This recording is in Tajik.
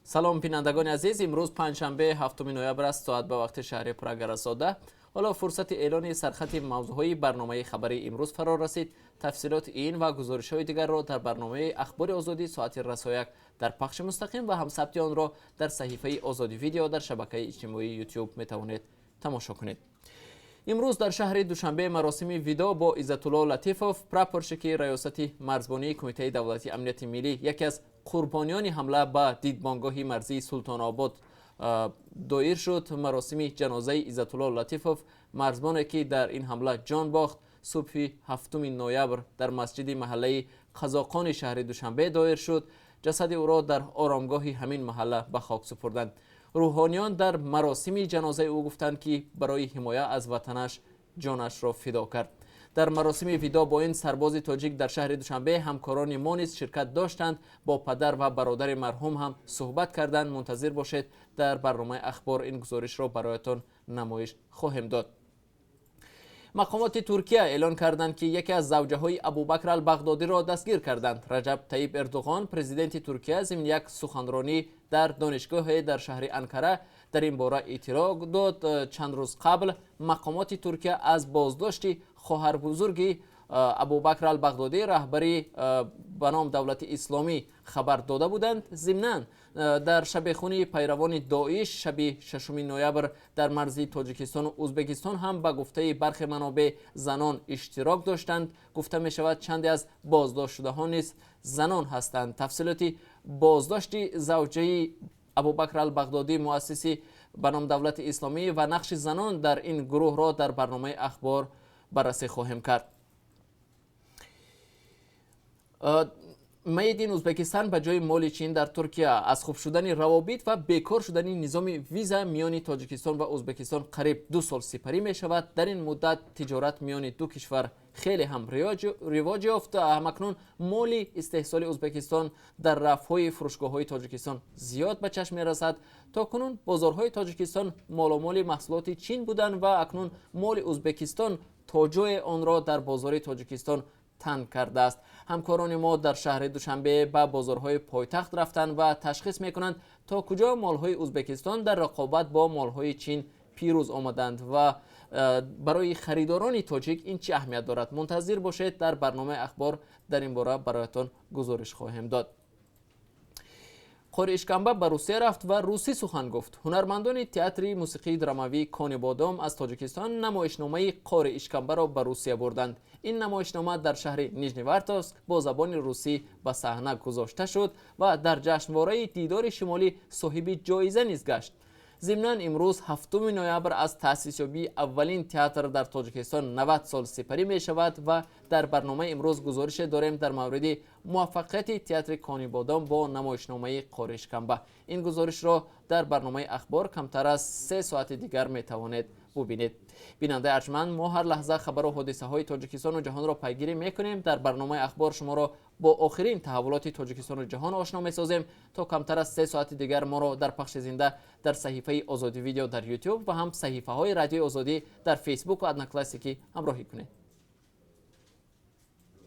Салом, бинандагони азиз. Имрӯз панҷшанбе, 7 ноябр аст. Соат ба вақти шаҳри Прага расода. Ҳоло фурсати эълони сархати мавзӯъҳои барномаи хабарии имрӯз фаро расид. Тафсилоти ин ва гузоришҳои дигарро дар барномаи Ахбори Озодӣ соати расояк дар пахши мустақим ва ҳам сабти онро дар саҳифаи Озодӣ Видео дар шабакаи иҷтимоии Ютуб метавонед тамошо кунед. Имрӯз дар шаҳри Душанбе маросими видоъ бо Иззатулло Латифов, прапорщики раёсати марзбонии Кумитаи давлатии амнияти миллӣ, яке аз қурбониёни ҳамла ба дидбонгоҳи марзии Султонобод, доир шуд. Маросими ҷанозаи Иззатулло Латифов, марзбоне ки дар ин ҳамла ҷон бохт, субҳи 7 ноябр дар масҷиди маҳаллаи Қазоқони шаҳри Душанбе доир шуд. Ҷасади ӯро дар оромгоҳи ҳамин маҳалла ба хок супурданд. Рӯҳониён дар маросими ҷанозаи ӯ гуфтанд, ки барои ҳимоя аз ватанаш ҷонашро фидо кард. Дар маросими видоъ бо ин сарбози тоҷик дар шаҳри Душанбе ҳамкорони мо низ ширкат доштанд. Бо падар ва бародари марҳум ҳам суҳбат карданд. Мунтазир бошед, дар барномаи Ахбор ин гузоришро бароятон намоиш хоҳем дод. Мақомоти Туркия эълон карданд, ки яке аз завҷаҳои Абубакр Албағдодиро дастгир карданд. Раҷаб Таиб Эрдуғон, президенти Туркия, зимни як суханронӣ дар донишгоҳе дар шаҳри Анкара дар ин бора иттилоъ дод. Чанд рӯз қабл мақомоти Туркия аз боздошти хоҳарбузурги Абубакр Албағдодӣ, раҳбари ба ном Давлати Исломӣ, хабар дода буданд. Зимнан дар шабехунии пайравони Доиш шаби 6 ноябр дар марзи Тоҷикистону Ӯзбекистон ҳам, ба гуфтаи бархе манобеъ, занон иштирок доштанд. Гуфта мешавад, чанде аз боздоштшудаҳо низ занон ҳастанд. Тафсилоти боздошти завҷаи Абубакр Албағдодӣ, муассиси ба ном Давлати Исломӣ, ва нақши занон дар ин гурӯҳро дар барномаи Ахбор баррасӣ хоҳем кард. Made in Узбекистан ба ҷои моли Чин дар Туркия. Аз хуб шудани равобит ва бекор шудани низоми виза миёни Тоҷикистон ва Ӯзбекистон қариб 2 сол сипарӣ мешавад. Дар ин муддат тиҷорат миёни ду кишвар хеле ҳам ривоҷ ёфт. Ҳамакнун моли истеҳсоли Ӯзбекистон дар рафҳои фурӯшгоҳҳои Тоҷикистон зиёд ба чашм мерасад. То кунун бозорҳои Тоҷикистон моломоли маҳсулоти Чин буданд ва акнун моли Ӯзбекистон то ҷое онро дар бозори Тоҷикистон танг кардааст. Ҳамкорони мо дар шаҳри Душанбе ба бозорҳои пойтахт рафтанд ва ташхис мекунанд, то куҷо молҳои Ӯзбекистон дар рақобат бо молҳои Чин пирӯз омаданд ва барои харидорони тоҷик ин чӣ аҳамият дорад. Мунтазир бошед, дар барномаи Ахбор дар ин бора бароятон гузориш хоҳем дод. Қори Ишкамба ба Русия рафт ва русӣ сухан гуфт. Ҳунармандони театри мусиқии драмавии Конибодом аз Тоҷикистон намоишномаи Қори Ишкамбаро ба Русия бурданд. Ин намоишнома дар шаҳри Нижневартовск бо забони русӣ ба саҳна гузошта шуд ва дар ҷашнвораи Дидори Шимолӣ соҳиби ҷоиза низ гашт. Зимнан имрӯз, 7 ноябр, аз таъсисёбии аввалин театр дар Тоҷикистон 90 сол сипарӣ мешавад ва дар барномаи имрӯз гузорише дорем дар мавриди муваффақияти театри Конибодом бо намоишномаи Қори Ишкамба. Ин гузоришро дар барномаи Ахбор камтар аз 3 соати дигар метавонед бубинед. Бинандаи арҷманд, мо ҳар лаҳза хабару ҳодисаҳои Тоҷикистону ҷаҳонро пайгирӣ мекунем. Дар барномаи Ахбор шуморо бо охирин таҳаввулоти Тоҷикистону ҷаҳон ошно месозем. То камтар аз 3 соати дигар моро дар пахши зинда дар саҳифаи Озодӣ Видео дар Ютуб ва ҳам саҳифаҳои Радиои Озодӣ дар Фейсбуку Одноклассники ҳамроҳӣ кунед.